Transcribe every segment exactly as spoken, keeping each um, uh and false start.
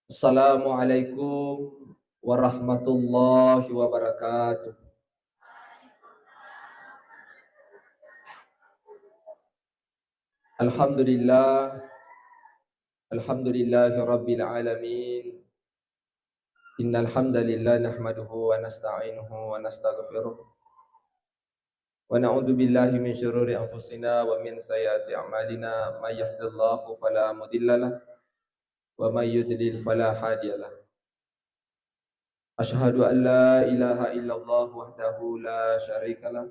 Assalamualaikum warahmatullahi wabarakatuh. Alhamdulillah. Alhamdulillahi rabbil alamin. Innal hamdalillah nahmaduhu wa nasta'inuhu wa nastaghfiruh. Wa na'udzu billahi min syururi anfusina wa min sayyiati a'malina. May yahdihillahu fala mudhillalah wa may yudlil fala hadiyalah. Asyhadu an la ilaha illallah wahdahu la syarikalah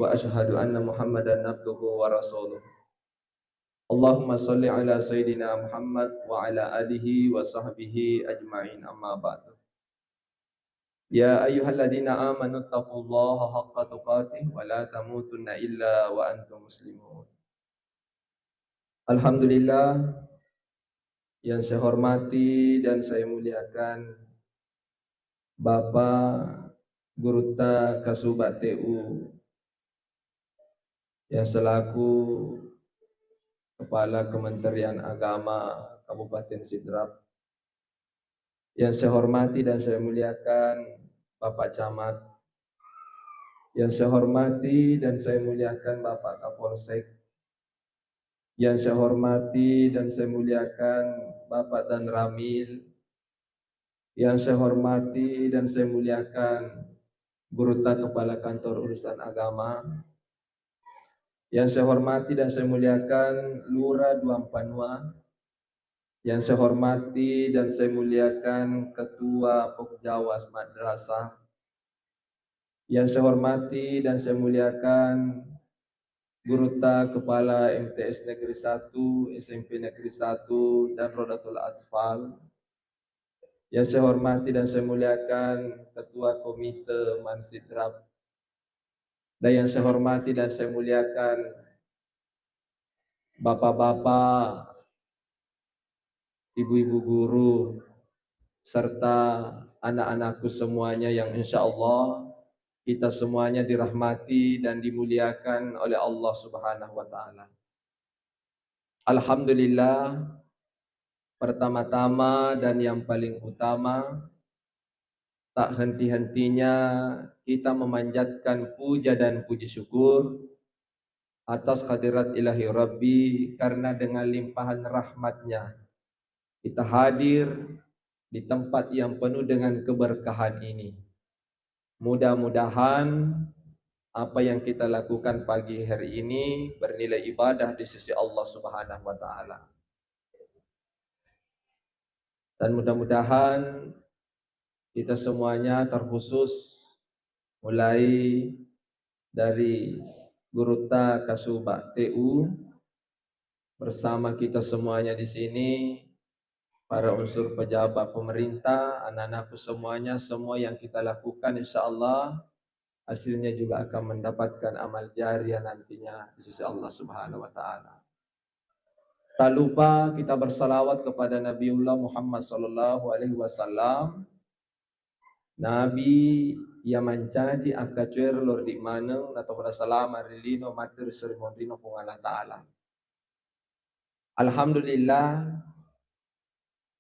wa asyhadu anna Muhammadan abduhu wa rasuluh. Allahumma shalli ala sayyidina Muhammad wa ala alihi wa sahbihi ajma'in, amma ba'du. Ya ayyuhalladzina amanu taqullaha haqqa tuqatih wa la tamutunna illa wa antum muslimun. Alhamdulillah, yang saya hormati dan saya muliakan Bapak Gurutta Kasuba T U yang selaku Kepala Kementerian Agama Kabupaten Sidrap. Yang saya hormati dan saya muliakan Bapak Camat. Yang saya hormati dan saya muliakan Bapak Kapolsek. Yang saya hormati dan saya muliakan Bapak Danramil. Yang saya hormati dan saya muliakan Gurutta Kepala Kantor Urusan Agama. Yang saya hormati dan saya muliakan Lurah Duampanua. Yang saya hormati dan saya muliakan Ketua Pokjawas Madrasah. Yang saya hormati dan saya muliakan Gurutta Kepala M T S Negeri satu, S M P Negeri satu, dan Rodatul Atfal. Yang saya hormati dan saya muliakan Ketua Komite Mansidrap. Dan yang saya hormati dan saya muliakan bapak-bapak, ibu-ibu guru, serta anak-anakku semuanya yang insya Allah kita semuanya dirahmati dan dimuliakan oleh Allah Subhanahu wa Ta'ala. Alhamdulillah, pertama-tama dan yang paling utama, tak henti-hentinya kita memanjatkan puja dan puji syukur atas hadirat ilahi Rabbi, karena dengan limpahan rahmatnya kita hadir di tempat yang penuh dengan keberkahan ini. Mudah-mudahan apa yang kita lakukan pagi hari ini bernilai ibadah di sisi Allah Subhanahu wa Ta'ala. Dan mudah-mudahan kita semuanya, terkhusus mulai dari Gurutta Kasuba T U, bersama kita semuanya di sini, para unsur pejabat pemerintah, anak-anakku semuanya, semua yang kita lakukan, insya Allah hasilnya juga akan mendapatkan amal jariah nantinya di sisi Allah Subhanahu wa Ta'ala. Tak lupa kita bersalawat kepada Nabiullah Muhammad sallallahu alaihi wasallam, Nabi yang mancaji akkacuero lao ri idi maneng, natau pada salama ri lino matti ri sorimonrino Puang Allah Ta'ala. Alhamdulillah,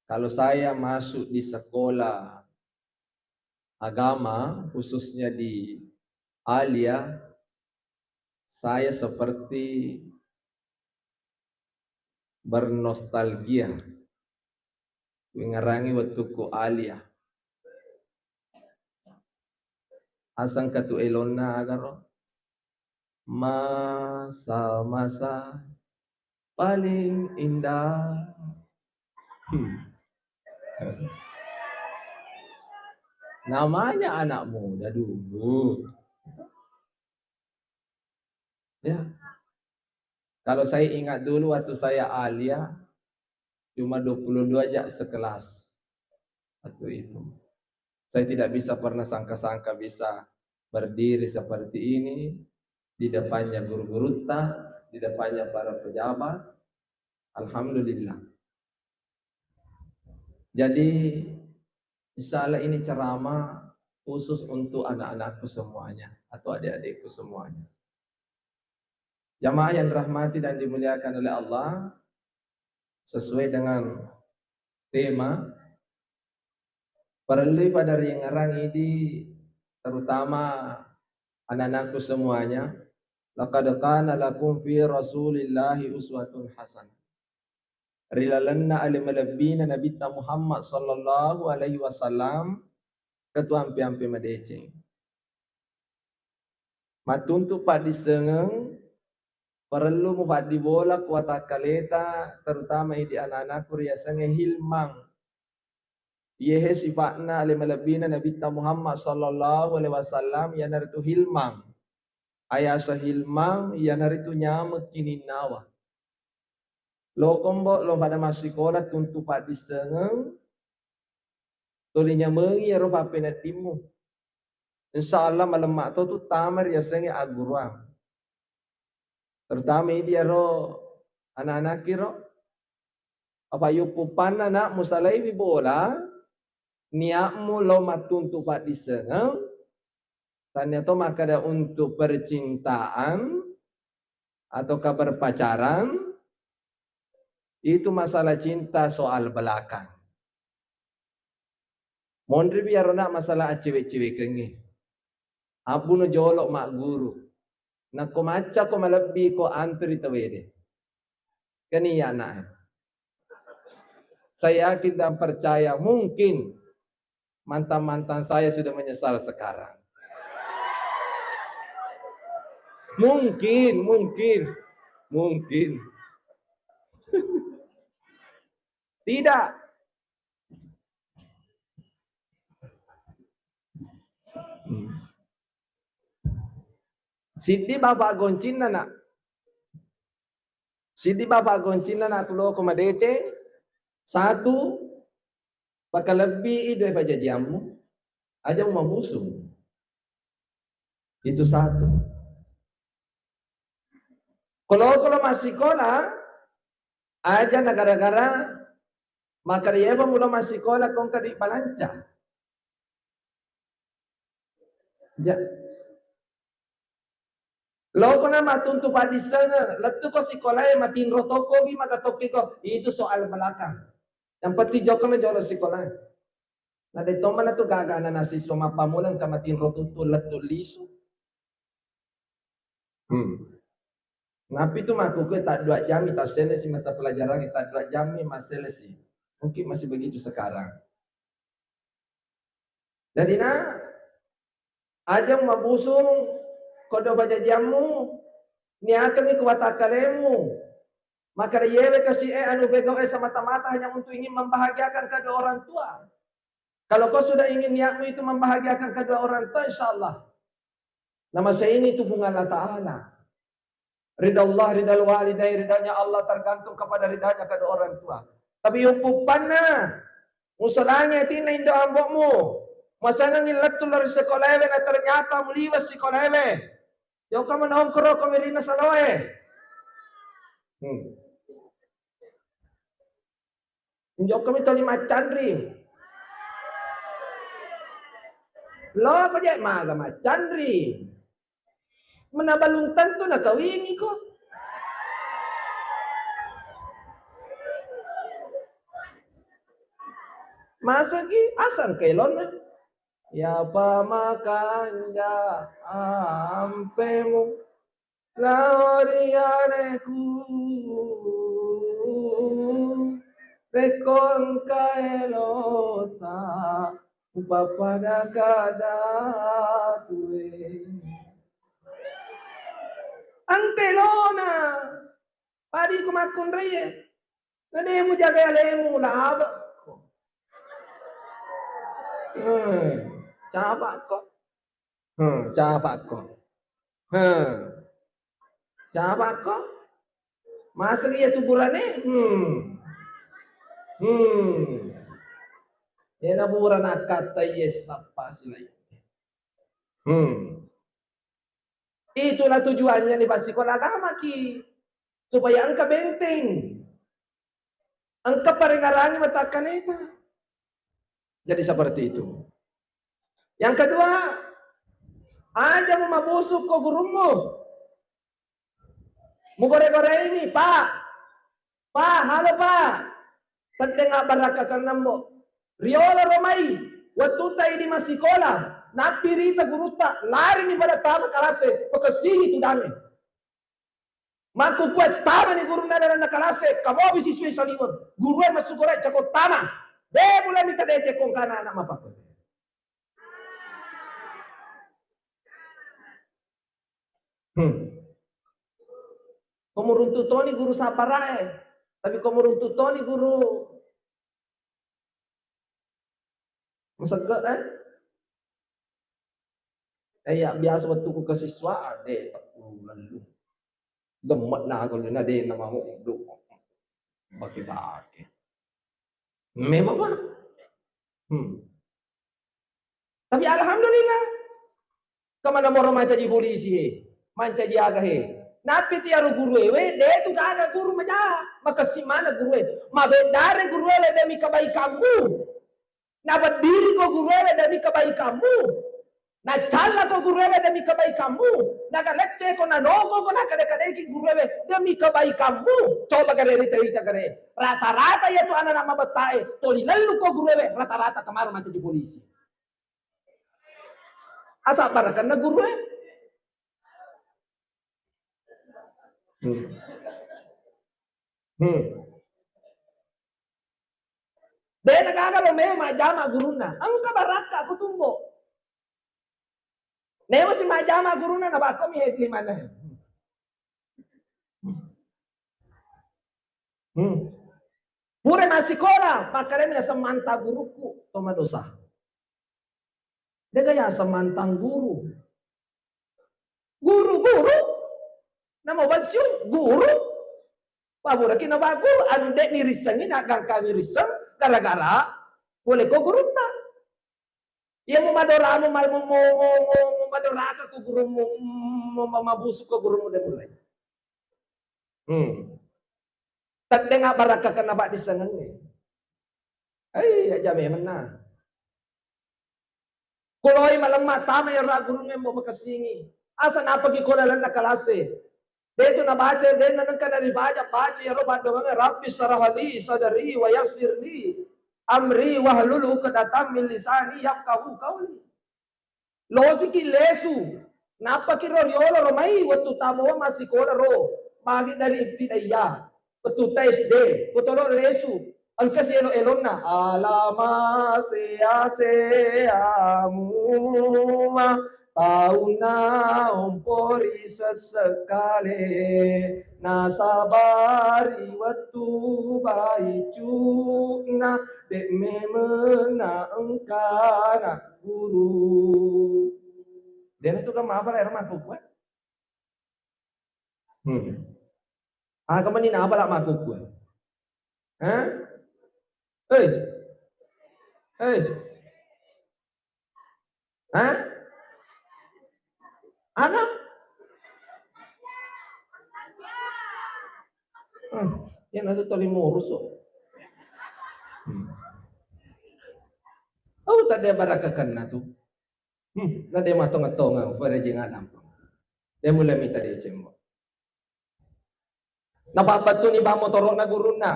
kalau saya masuk di sekolah agama, khususnya di Alia, saya seperti bernostalgia. Kuingerangi wettukku Alia. Aseng katu elonna agaro? Masa-masa paling indah. Hmm. Namanya anak muda dulu. Ya. Kalau saya ingat dulu waktu saya Alia, cuma dua puluh dua aja sekelas waktu itu. Saya tidak bisa pernah sangka-sangka bisa berdiri seperti ini di depannya guru-gurutta, di depannya para pejabat. Alhamdulillah. Jadi, insya Allah ini ceramah khusus untuk anak-anakku semuanya atau adik-adikku semuanya. Jamaah yang dirahmati dan dimuliakan oleh Allah, sesuai dengan tema, parellui pada riengngerang idi, terutama anak-anakku semuanya, laqad kana lakum fi Rasulillahi uswatun hasanah. Ri lalenna ale malebbina Nabitta Muhammad sallallahu alaihi wasallam, ketuampe-ampe madeceng. Mattuntu paddissengeng, parellu mupaddibola ku watakkaleta, terutama idi anak-anakku riasengnge hilmang. Iyehe sifa'na ale malebbina Nabitta Muhammad sallallahu alaihi wasallam, iyanaritu hilmang. Ayasa hilmang, iyanaritu nyameng kininnawa. Lokombo lo pada massikola tuntu paddissengeng, tuli nyamengi ero pappeneddimmu. Insya Allah malemma to tu tama riasengnge agguruang. Terutama idi ero anak-anakki ro. Apa yuppupanna nak musalaiwi bola, niatmu lo mattuntu paddissengeng, tania to makkeda untuk percintaan ataukah berpacaran, itu masalah cinta soal belakang. Monriwi iyaro nak masalah accewe-cewekengnge. Abbuno jolo magguru. Nakko macca ko malebbi ko antri tawede. Keni anak. Saya yakin dan percaya mungkin mantan-mantan saya sudah menyesal sekarang. Mungkin, mungkin, mungkin. Tidak. Hmm. Siddi bapa goncinna nak. Siddi bapa goncinna nak tuloko madeceng. Satu, pakalebbii dua pajajiammu. Aja mabusung. Itu satu. Kolo-kolo massikola, aja na gara-gara makkeda yepa mulo massikola kongka di balanca. Ja. Lokona mattuntu paddissengeng, lettuko sikolae matinro tokkogi maka tokkiko, itu soal belakang. Yang penting jokkana jolo sikolae. Na de tomana tu gagana nasiswa mappammula engka matinro tuttu lettu lisu. Hmm. Napi tu makkukue taddua jammi tassellesi mata pelajaran, taddua jammi massellesi. Mungkin masih begitu sekarang. Jadi nak, aja mabusung kodo pajajiammu, niakangi ku watakkalemu. Maka yewe kasi e anu begoe semata-mata hanya untuk ingin membahagiakan kedua orang tua. Kalau kau sudah ingin niatmu itu membahagiakan kedua orang tua, insya Allah. Nama saya ini itu bunga Allah Ta'ala. Ridha Allah, ridha walidain, ridhanya Allah tergantung kepada ridhanya kedua orang tua. Tapi upuppanna, musolangi atinna indo ambo'mu. Masanangi lettu lari sekolah ewe, na ternyata muliwa sekolah ewe. Jauh kamu nongkrong kau merina saloe. Hmm. Njokkomi toli maccanring. Loko je maga maccanring. Mena balung tentu nakawingiko. Masagi asang kelonna. Yapa makanja ampemu. Lao ri aleku, rekko engka elota, upappada kada tue. Engka elona, padi ku makkunraie. Nade mujagai alemu, labekko. Hmm, cabakko. Hmm, cabakko. Hmm. Cabakko. Masri iya tu burane? Hmm. Hmm. Ena burana katta iye sappa silai. Hmm. Itulah tujuannya ni passikola agamaki. Supaya engka benteng. Engka parengarangi watakkaleta. Jadi seperti itu. Yang kedua, aja mu mabusuk ko gurummu. Mugore-goreini, Pak. Pak, halo Pak. Teddeng abbarakkakenna, Mbo. Riolo ro mai, wettuta idi massikola, nappi rita gurutta, larini pada tama kalase, pakessingi tudangnge. Makkukue tamani gurunna lalenna kalase, kamobi sisue saliweng. Gurue massukura cako tama. De mulai mita deceng ko engkana anak mapakko. Hmm. Ko muruntu toni guru sabarae, tapi ko muruntu toni guru masegge, eh? Eh, iya, biasa wettu ku kesiswaan, de, tekku lellu. Gemme'na aku lena de, namamu, bake-bake. Memang, Pak. Hmm. Tapi alhamdulillah, kemana moro mancaji polisi he, mancaji aga he. Nappi tiaru guru ewe, de tu gana guru maja, makessing mana guru e. Mabeddare guru ewe demi kebaikanmu. Nabeddiri ko guru ewe demi kebaikanmu. Nacalla ko guru ewe demi kebaikanmu. Nagalecce ko, nanogo ko, nakade-kadeki guru ewe demi kebaikanmu. Coba gare rita-rita gare. Rata-rata iya tu anak-anak mabettae, toli lellu ko guru ewe, rata-rata kemarin mancaji polisi. Asabbarakkenna gurue. Hmm. Hmm. De nagaga lo meo majjama gurunna. Engka barakka ku tumbo. Nemo si majjama gurunna, nabakkomi he limanna. Hmm. Pura massikola, makkedami naseng mantang gurukku, to madosa. Dega yaseng mantang guru. Guru-guru, nama pensiun, guru. Paburaki na guru, anu de nirissengi, nagangkangi risseng, gara-gara boleh ko gurutta. Iya mu madoramu, mal-, mu, mu, mu, mu, mu madoraka ko gurumu, mu, mu, mabusu ko gurumu de mulai. Hmm. Teddeng abbarakkakenna paddissengengnge. Ai, aja memenna. Kuloi malemma tama iyaro gurungnge mo makessingi. Asa napaki ko lalenna kalase. De tu nabaca, de nengka naribaca, baca iyaro paddoangengnge, "Rabbi syrah li sadri wa yassir li amri wahlul uqdatam min lisani yafqahu qauli." Losiki lesu, nappaki ro riolo ro mai wettu tamowa massikola ro, magi dari ibtidaiyah, wettu ta S D, kotoro lesu, engka si elo-elonna, alama sea-sea mua, taunna ompori sessekale, nasabari wettu baicuna, de memenna engkana guru. Dena tu kan maapa lah era makkukue. Hmm. Ah, kamu ni apa lah makkukue? Hah? Hei. Hei. Hah? Ana? Hmm. Ya nanti tali murus kok. Hmm. Oh, tadi barakkakenna tu. Hmm, na de mattonga-tonga, parejenga nampa. De mulai mita deceng mo. Napabbattuni bang motoro'na gurunna.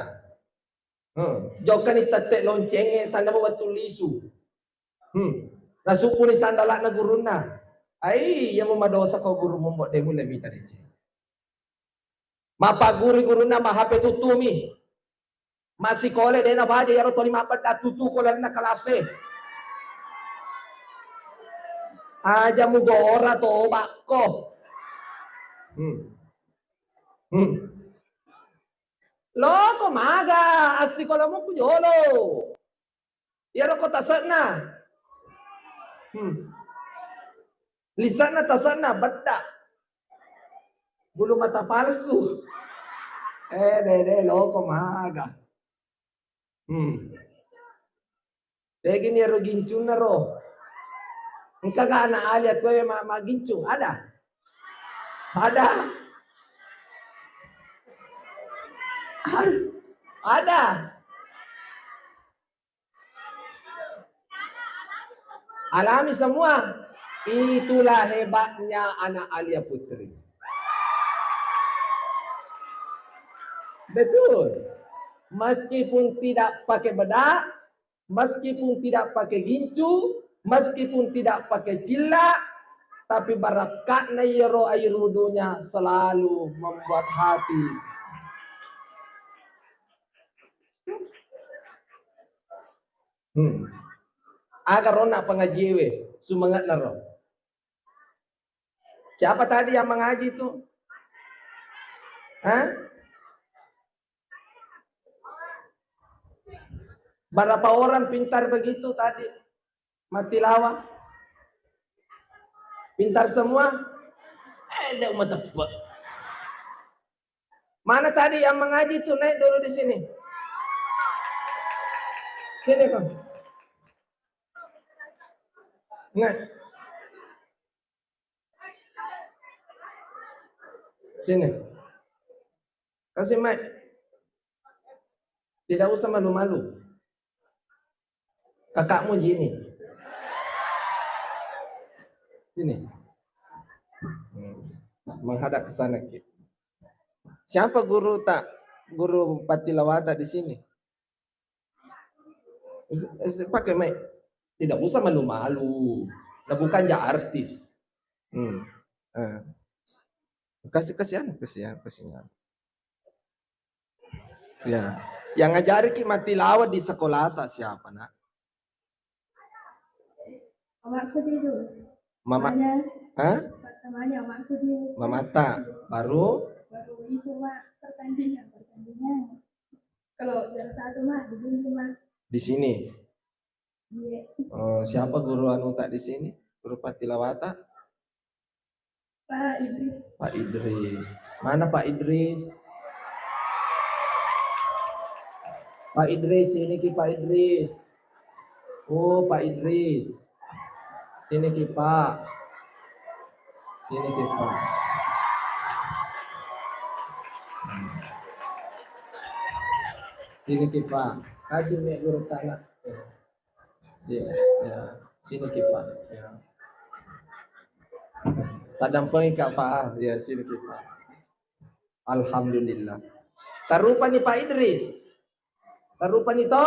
Hmm, jokkani tette loncengnge, tanda wettu lisu. Hmm, nasuppuni sandala'na gurunna. Ai, iya mu madosa ko guru mumbo, de mulai mita deceng. Mapagguru gurunna, ma H P tuttumi. Massikole de nabaja iyaro toli mabbedda tutu ko lalenna kalase. Aja mugora tobakko. Hmm. Hmm. Loko maga assikola muku jolo. Iyaro ko tase'na. Hmm. Lise'na tase'na bedda. Bulu mata palsu. Eh, dede, loko maga. Hmm. Tegini ero gincunna ro. Engka ga anak alia kowe ma-, magincung? Ada? Ada? Ada? Alami semua. Itulah hebatnya anak Alia Putri. Betul. Meskipun tidak pakai bedak, meskipun tidak pakai gincu, meskipun tidak pakai cilla, tapi barakka'na iyaro air wudunya selalu membuat hati. Hmm. Aga rona pengajié wé, sumange'na ro. Siapa tadi yang mengaji itu? Hah? Berapa orang pintar begitu tadi? Matilawa. Pintar semua? Eh, ndak mau tepuk. Mana tadi yang mengaji tuh? Naik dulu di sini. Sini, Bang. Nah. Sini. Kasih mic. Tidak usah malu-malu. Kakakmu Jini. Sini. Hmm. Menghadap ke sana, Ki. Siapa guru tak, guru patilawata di sini? Eh, pakai mic. Tidak usah malu-malu. Nah, bukan ja artis. Hmm. Eh. Kasih, kasih anu, kasih anu, kasih anu. Ya. Yang ngajari ki matilawa di sekolata siapa, Nak? Awakku tidur. Mama, hah? Pertamanya awakku tidur. Mamata, baru? Baru itu, Mak, pertandingan, pertandingan. Kalau juara satu, Mak, di sini, Mak. Di sini? Iya. Eh, siapa guru anu tak di sini? Guru patilawata? Pak Idris. Pak Idris. Mana Pak Idris? Pak Idris, sini ki Pak Idris. Oh, Pak Idris. Sini ki, Pak. Sini ki, Pak. Sini ki, Pak. Kasih mic guru tanah. Si-, ya, sini ki, Pak. Ya. Tadampengi ka, Pak. Ya, sini ki, Pak. Alhamdulillah. Tarupani Pak Idris. Tarupani to,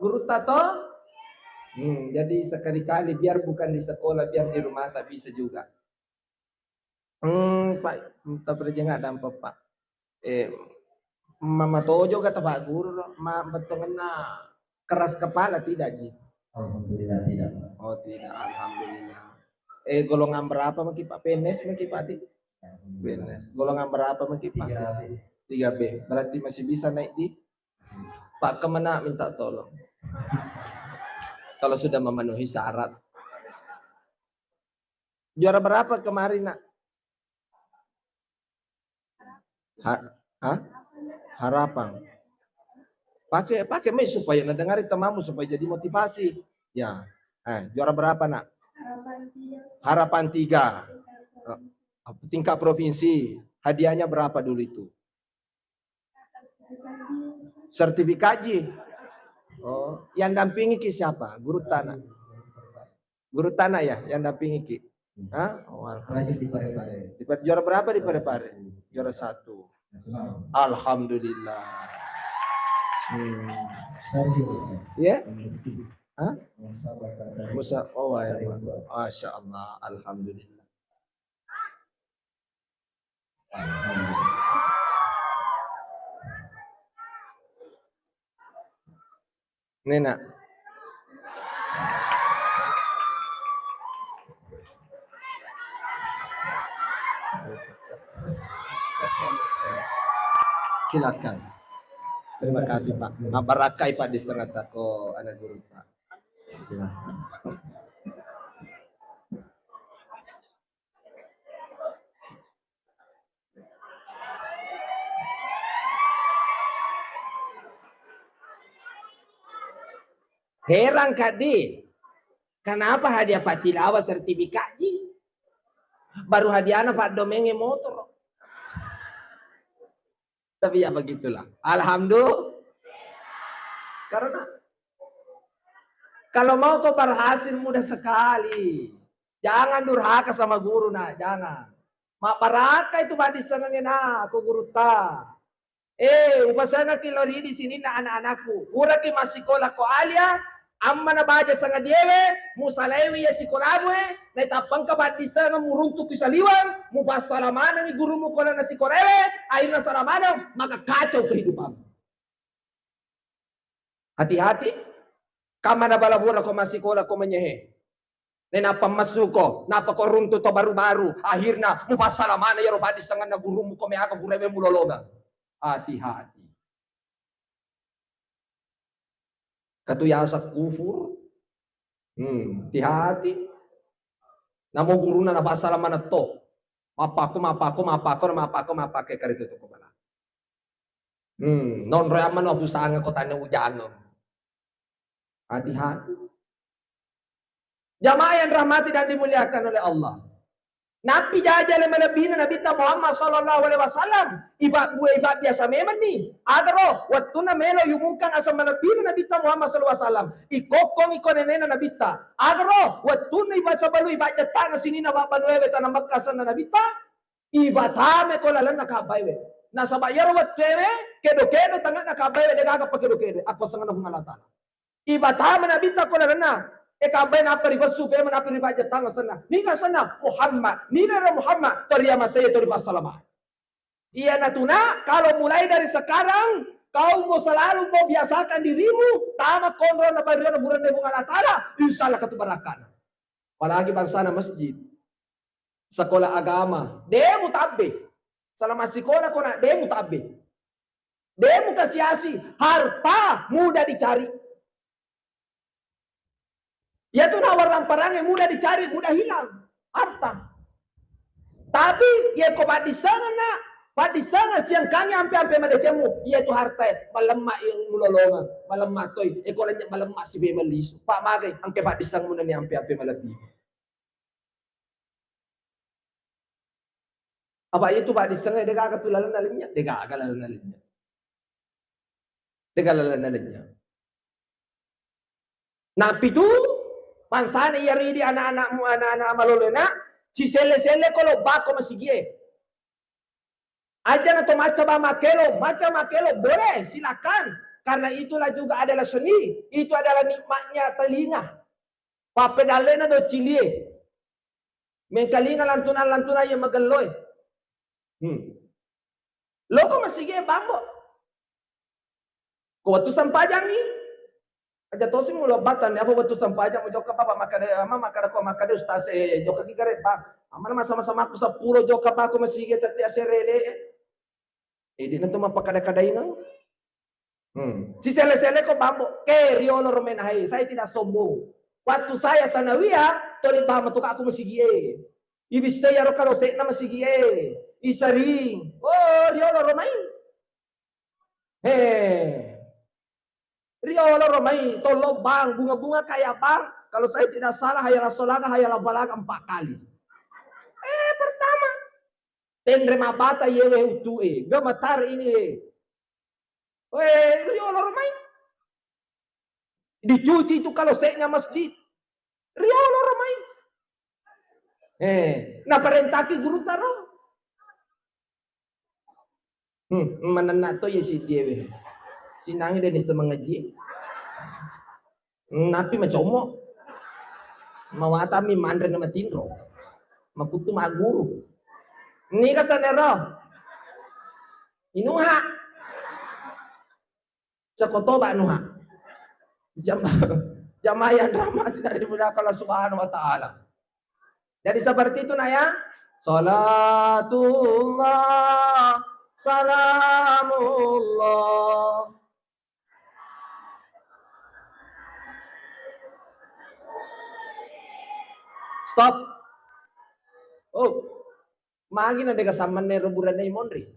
gurutta to. Hmm, jadi sekali-kali biar bukan di sekolah, biar di rumah tak bisa juga. Hmm, Pak, tapi rejeng ada apa, Pak? Eh, mama tojo kata Pak Guru, ma bettongenna keras kepala tidak, Ji? Alhamdulillah tidak, Pak. Oh, tidak, alhamdulillah. Eh, golongan berapa maki, Pak? P N S maki, Pak, di? P N S. Golongan berapa maki, Pak? Tiga B. Tiga B. Berarti masih bisa naik di? Pak Kemenag minta tolong. Kalau sudah memenuhi syarat. Juara berapa kemarin, Nak? Ha-, ha? Harapan. Pakai, pakai mic supaya nadengari tamamu, supaya jadi motivasi. Ya. Eh, juara berapa, Nak? Harapan tiga. Eh, tingkat provinsi. Hadiahnya berapa dulu itu? Sertifikat, Ji. Oh, yang dampingi ki siapa? Gurutta, Nak? Gurutta, Nak, ya, yang dampingi ki? Hah? Oh, alhamdulillah. Terakhir di Parepare. Di Pare-, juara berapa di Parepare? Juara satu. Nasional. Alhamdulillah. Hmm. Saya juga, Pak. Iya? Nomor sepuluh. Hah? Musa Bakar Sari. Musa, oh, wah, Sari, Pak. Masya Allah, alhamdulillah. Nih, Nak. Silakan. Terima kasih, Pak. Mabarakai, Pak, di setengah tako anak guru, Pak. Silakan. Herang kaddi, kenapa hadiah patilawa sertifikat ji? Baru hadiahna paddomengnge motor. Tapi ya begitulah. Alhamdulillah. Karena kalau mau kau berhasil mudah sekali. Jangan durhaka sama guru, nah, jangan. Mabbaraka itu badissengengnge, nah, ko gurutta. Eh, upasengekki lao ridi sininna anak-anakku. Puraki massikola ko alia, ammana baja sangadiewe, musalaiwi iya sikolamu e, naitappangka paddissengeng muruntuki saliweng, mupassala manengngi gurumu ko lalenna sikolae, akhirna sala maneng, maka kacau kehidupanmu. Hati-hati, kamana bala pura ko massikola ko menyehe. Nenappa messuko, nappa ko runtu to baru-baru, akhirna mupassala maneng iyaro paddissengenna gurumu ko meaka gurewe mulolongeng. Hati-hati. Katu yaseng kufur. Hmm, hati-hati. Namo guruna napassala manetto. Mappakko, mappakko, mappakko, mappakko, mappakko, karitu to ko bala. Hmm, nonroi ammano pusanga ko tanne ujangeng. Hati-hati. Jamaah yang rahmati dan dimuliakan oleh Allah. Nappi jaja le malebbina Nabitta Muhammad sallallahu alaihi wasallam. Iba bue iba biasa memang ni. Agaro, wettunna melo yumungkang asal malebbina Nabitta Muhammad sallallahu alaihi wasallam. Ikokkong iko nenena Nabitta. Agaro, wettunna iba sabalu iba jettang sinina babbanuewe tanah Mekka senna Nabitta. Ibatame ko lalenna kabbaiwe. Nasaba iyaro wettuewe, kedo-kedo tanganna kabbaiwe, degaga pakedo-kedo. Akko sengenna Puang Allah Ta'ala. Ibatama Nabitta ko lalenna, e kabbai nappa ribessu pema nappa ribajjattang senna. Niga senna? Muhammad. Nina ro Muhammad, to riamasei to ripassalama. Iya natuna, kalau mulai dari sekarang, kau mau selalu mau biasakan dirimu, tama konro na barriona burane Puang Allah Ta'ala, insya Allah katu barakana. Apalagi bangsana masjid. Sekolah agama, de mutabbe. Selama sekolah kona de mutabbe. De mukasiasi, harta mudah dicari. Iya tu nawarang parange mudah dicari, mudah hilang. Harta. Tapi, ye ko paddissengenna, paddissengeng siangkangi ampe-ampe madecemmu, iya tu harta e, malemma i mulolongeng, malemma toi, e ko lennye malemma si bemeng lisu. Pak magai, angke paddissengeng munani ampe-ampe malebbi. Apa itu paddissengnge degaga tu lalenna lennye? Degaga lalenna lennye. Degaga lalenna lennye. Nappi tu, bangsana iya ridi anak-anakmu, anak-anak malolona, siselle-selle ko lo bako masigie. Aja na to macca ba makkelo, macca makkelo, boleh, silakan. Karena itulah juga adalah seni, itu adalah nikmatnya telinga. Pappedallena do cilie. Mengkalinga lantunan-lantunan yang magelloe. Hmm. Loko masigi bambo. Ko wettu sempajangngi. Aja tosi mulo batang apa wettu sempajang mu jokka baba makkada ama makkada ko makkada ustaz e jokka ki gare bang. Amana masa-masa makku seppulo jokka bako masigi tette aserele. Edina tu mappakada-kadaingeng. Hmm. Sisele-sele ko bambo, ke riolo romenahai, saya tidak sombong. Waktu saya sanawiyah, toli bama tu aku masigi e. Ibissai aro kalo sekna masigi e. Isaring. Oh, riolo romai. He. Riolo romai, tollo bang, bunga-bunga kayak bang. Kalau saya tidak salah, hayal solaga, hayal balaga empat kali. Eh, pertama. Tenre mabata yewe utu e, gemetar ini e. Weh, riolo romai. Dicuci itu kalau seknya masjid. Riolo romai. Eh, naparentaki guru taro. Hmm, manenna to ye si diewe. Sinangi deni semengeji. Napi macomo. Mawatami manre na matinro. Makuttu maguru. Niga sanero. Inuha. Ceko toba nuha. Jama-, jamaah yang rahmati dan dimuliakan Allah Subhanahu wa Ta'ala. Jadi seperti itu, nak, ya. Salatullah, salamullah. Stop. Oh, magi na dega sammanne ro buranne monri.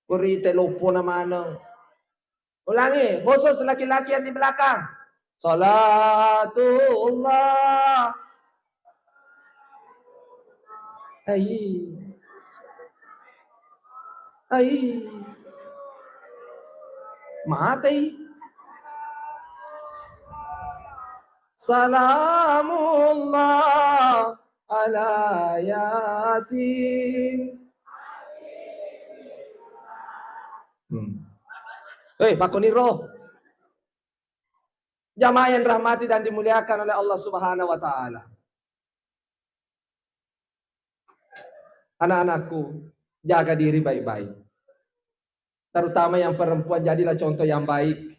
Kuri te lopona maneng. Ulangi, khusus laki-laki yang di belakang. Salatullah. Ai. Ai. Matei. Salamullah ala Yasin. Hei, pakkoniro. Jamaah yang rahmati dan dimuliakan oleh Allah Subhanahu wa Ta'ala. Anak-anakku, jaga diri baik-baik. Terutama yang perempuan, jadilah contoh yang baik.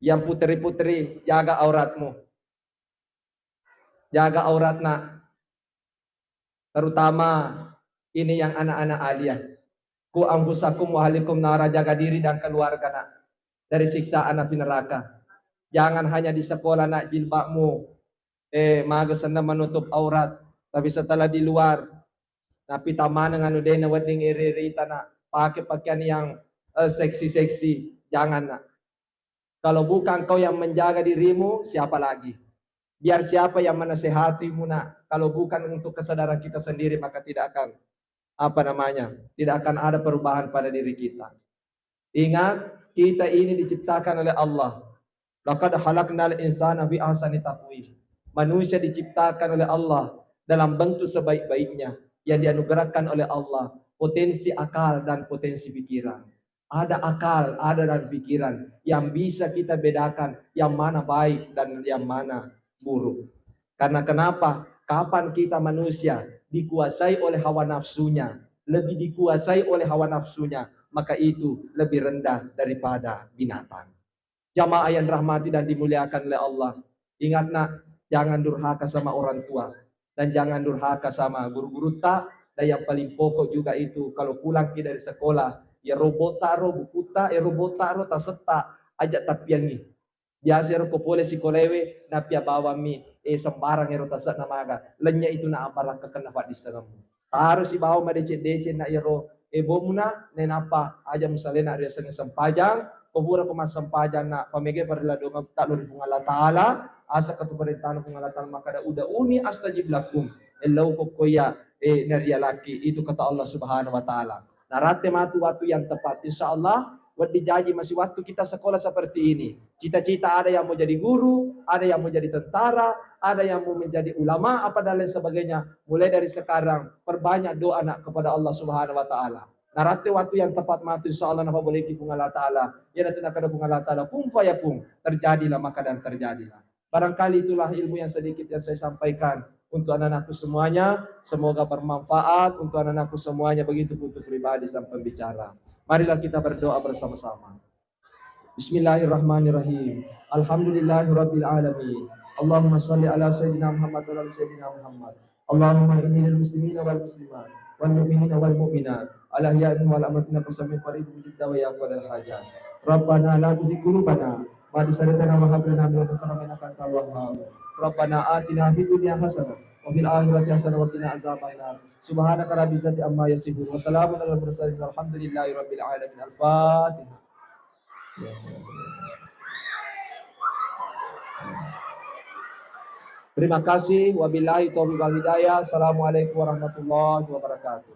Yang putri-putri, jaga auratmu. Jaga aurat, nak. Terutama ini yang anak-anak aliyah. Ku anfusakum wa ahlikum nara, jaga diri dan keluarga, nak, dari siksaan api neraka. Jangan hanya di sekolah, nak, jilbabmu, eh, maga senna menutup aurat, tapi setelah di luar, napi tamaneng anu dena wedding iri-irita, nak, pakai pakaian yang, eh, seksi-seksi. Jangan, nak. Kalau bukan kau yang menjaga dirimu, siapa lagi? Biar siapa yang menasehatimu, nak, kalau bukan untuk kesadaran kita sendiri, maka tidak akan, apa namanya, tidak akan ada perubahan pada diri kita. Ingat, kita ini diciptakan oleh Allah. Laqad khalaqnal insana fi ahsani taqwim. Manusia diciptakan oleh Allah dalam bentuk sebaik-baiknya, yang dianugerahkan oleh Allah, potensi akal dan potensi pikiran. Ada akal, ada dan pikiran yang bisa kita bedakan yang mana baik dan yang mana buruk. Karena kenapa? Kapan kita manusia dikuasai oleh hawa nafsunya, lebih dikuasai oleh hawa nafsunya, maka itu lebih rendah daripada binatang. Jamaah yang rahmati dan dimuliakan oleh Allah, ingat, nak, jangan durhaka sama orang tua dan jangan durhaka sama guru-gurutta. Dan yang paling pokok juga itu, kalau pulang ki dari sekolah, ya, robota ro, bukuta, ya, robota ro, tasetta, aja tapiangi. Biasa ro ko pole sikolewe, napia bawammi, eh, sembarang ero tase'na maga. Lenya itu na abarakkakenna paddissengemmu. Taro sibawa madeceng-deceng na iyaro, eh, bomuna, nainappa aja musalena riasengnge sempajang, ko pura ko massempajang na pamege parella dongeng ta lori Puang Allah Ta'ala, asa katu parentana Puang Allah Ta'ala makkada, "Ud'uni astajib lakum." Ellau ko koya, eh, narialaki, itu kata Allah Subhanahu wa Ta'ala. Naratte matu waktu yang tepat. Insya Allah, wedding jaji masih waktu kita sekolah seperti ini. Cita-cita ada yang mau jadi guru, ada yang mau jadi tentara, ada yang mau menjadi ulama, apa dan lain sebagainya. Mulai dari sekarang, perbanyak doa, nak, kepada Allah Subhanahu wa Ta'ala. Naratte waktu yang tepat matu, insya Allah, napaboleki Puang Allah Ta'ala. Ya, nanti nakada Puang Allah Ta'ala, kun fayakun, terjadilah maka dan terjadilah. Barangkali itulah ilmu yang sedikit yang saya sampaikan untuk anak-anakku semuanya. Semoga bermanfaat untuk anak-anakku semuanya, begitu untuk pribadi sang pembicara. Marilah kita berdoa bersama-sama. Bismillahirrahmanirrahim. Alhamdulillahirabbil alamin. Allahumma shalli ala sayyidina Muhammad wa ala ali sayyidina Muhammad. Allahumma inni lil muslimina wal muslimat wal mu'minina wal mu'minat al ahya'i minhum wal amwat innaka sami'un qaribun mujibud da'wat ya qadhal hajat. Rabbana la tuzigh qulubana ba'da idh hadaytana wa hab lana min ladunka rahmah innaka antal wahhab. Rabbana atina fid dunya hasanah wa fil akhirati hasanah wa qina adzabannar. Subhanaka rabbil izzati amma yasifun. Wa salamun alal mursalin walhamdulillahi rabbil alamin. Al-Fatihah. Terima kasih. Wabillahi taufiq wal hidayah. Assalamualaikum warahmatullahi wabarakatuh.